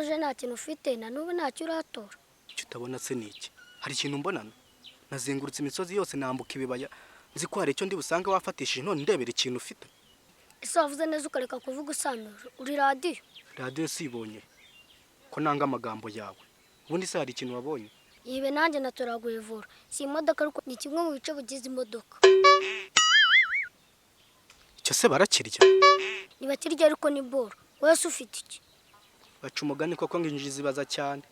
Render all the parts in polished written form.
mbona uje nta kintu ufite, na n'ubu ntacyo uratora? Icyo utabona se ni iki? Hari ikintu mbonana? Nazengurutse imisozi yose, nambuka ibibaya, nzi ko hari icyo ndi busange wafatishije, none ndebera ikintu ufite. Ese wavuze neza ukareka kuvuga usanura? Uri radiyo? Radiyo sibonye ko nanga amagambo yawe. Ubundi se hari ikintu wabonye? Yibe, nanjye natoraguye ivura. Si imodoka, ariko ni kimwe mu bice bigize imodoka. Icyo se barakirya? Ntibakirya, ariko ni boro. Wese ufite iki? Baca umugani koko ngo injiji zibaza cyane.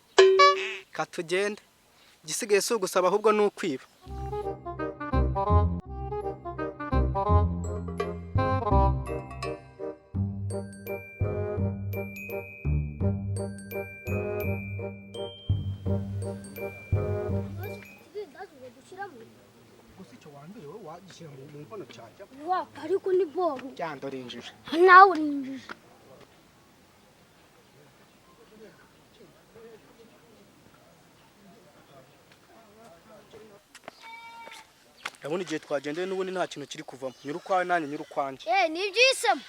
Katugende, igisigaye si ugusaba ahubwo ni ukwiba. Gusa icyo wanduye wowe wagishyira mu nkono cyajya. Wapa, ariko ni boro. Byandora injiji. Nawe uri injiji. Ndabona igihe twagendeye n'ubundi nta kintu kiri kuvamo. Nyura ukwawe, nanjye nyura ukwanjye. Eh, ni ibyisemo.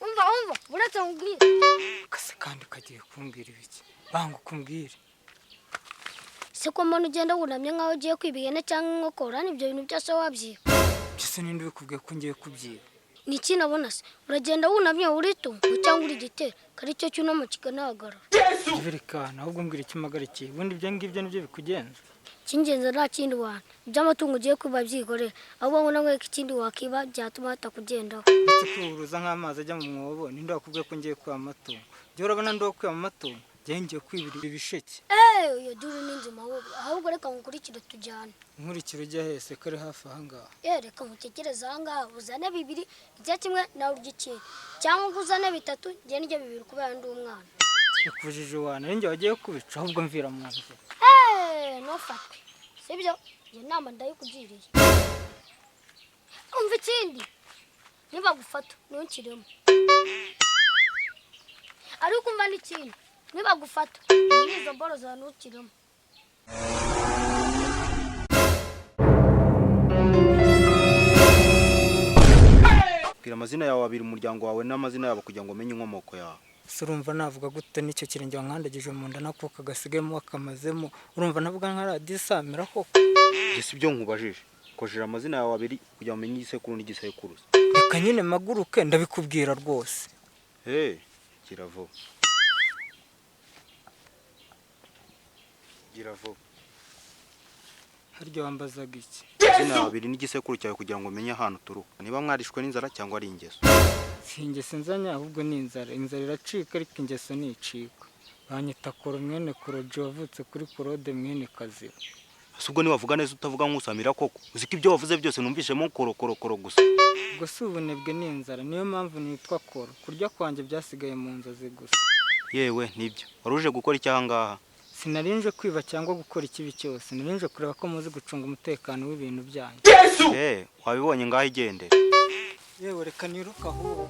Umva, umva, uretse nkubwire. Kase kandi kagiye kumbwira ibiki? Banga ukumbwire. Se ko mbona ugenda wunamye nkaho ugiye kwiba ihene cyangwa inkoko, urabona ibyo bintu byose wabyiba? Byose ninde ubikubwiye ko ngiye kubyiba? Ni iki nabona se? Uragenda wunamye, uri itungo cyangwa uri igitero kari cyo cyunamo kikanahagarara? Berekana ahubwo, mbwira icyo umpagarikiye. Ubundi ibyo ngibyo nibyo bikugenza? Icy'ingenzi nta kindi wana, iby'amatungo ugiye kwiba byikorera, ahubwo ngo nakwereka ikindi wakiba byatuma batakugendaho. Uretse kwihuruza nk'amazi ajya mu mwobo, ninde wakubwiye ko ngiye kwiba amatungo? Njyewe urabona ndi uwo kwiba amatungo? Njyewe ngiye kwibira ibisheke. Eee, iyo duru ni nzima ahubwo. Ahubwo reka ngukurikire tujyane. Nkurikira ujya hese ko ari hafi aha ngaha? Eee, reka ngutekereze aha ngaha, uzane bibiri, ijya kimwe nawe urya ikindi, cyangwa ngo uzane bitatu, njye ndya bibiri kubera ndi umwana. Bikubujije wana, ari njye wagiye kubica? Ahubwo mvira mu nzu. Eee, ntufatwe, sibyo? Iyo nama ndayikugiriye. Umva ikindi, nibagufata ntukiremo. Ariko umva n'ikindi, nibagufata muri izo mboro zawe ntukiremo. Bwira amazina yawe abiri, umuryango wawe n'amazina yabo kugira ngo umenye inkomoko yawe. Ese urumva navuga gute n'icyo kirenge wankandagije mu nda, nako kagasigayemo wakamazemo? Urumva navuga nka radiyo isamira koko? Njye si byo nkubajije. Kojera amazina yawe abiri kugira ngo umenye igisekuru n'igisekuruza. Reka nyine maguruke, ndabikubwira rwose. Hey, gira vuba, gira vuba. Harya wambazaga iki? Amazina yawe abiri n'igisekuru cyawe kugira ngo umenye ahantu uturuka, niba mwarishwe n'inzara cyangwa ari ingeso. Si ingeso nzanye, ahubwo ni inzara. Inzara iracika, ariko ingeso nticika. Banyita Koro mwene Koroji, wavutse kuri Korode mwene Kazira. Ese ubwo niwavuga neza utavuga nk'usamira koko? Uzi ko ibyo wavuze byose numvishemo koro koro koro gusa. Ubwo si ubunebwe, ni inzara. Niyo mpamvu nitwa Koro. Kurya kwanjye byasigaye mu nzozi gusa. Yewe, nibyo. Wari uje gukora icyaha ngaha? Sinarinje kwiba cyangwa gukora ikibi cyose. Narinje kureba ko muzi gucunga umutekano w'ibintu byanyu. Eh, wabibonye, ngaho igendere. Yewe, reka niruka ahubwo.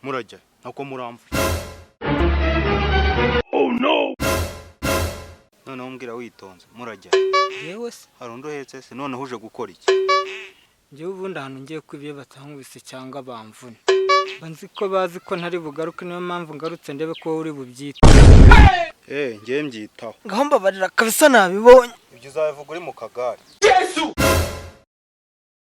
Murajya nako muramva. Noneho mbwira witonze, murajya? Yewe se. Hari undi uhetse se? Noneho uje gukora iki? Njyewe ubundi ahantu ngiye kwiba, iyo batankubise cyangwa bamvune, mba nzi ko bazi ko ntari bugaruke. Niyo mpamvu ngarutse, ndebe ko wowe uri bubyite. Eh, ngiye mbyitaho. Ngaho mbabarira kabisa, nabibonye. Ibyo uzabivuga uri mu kagare.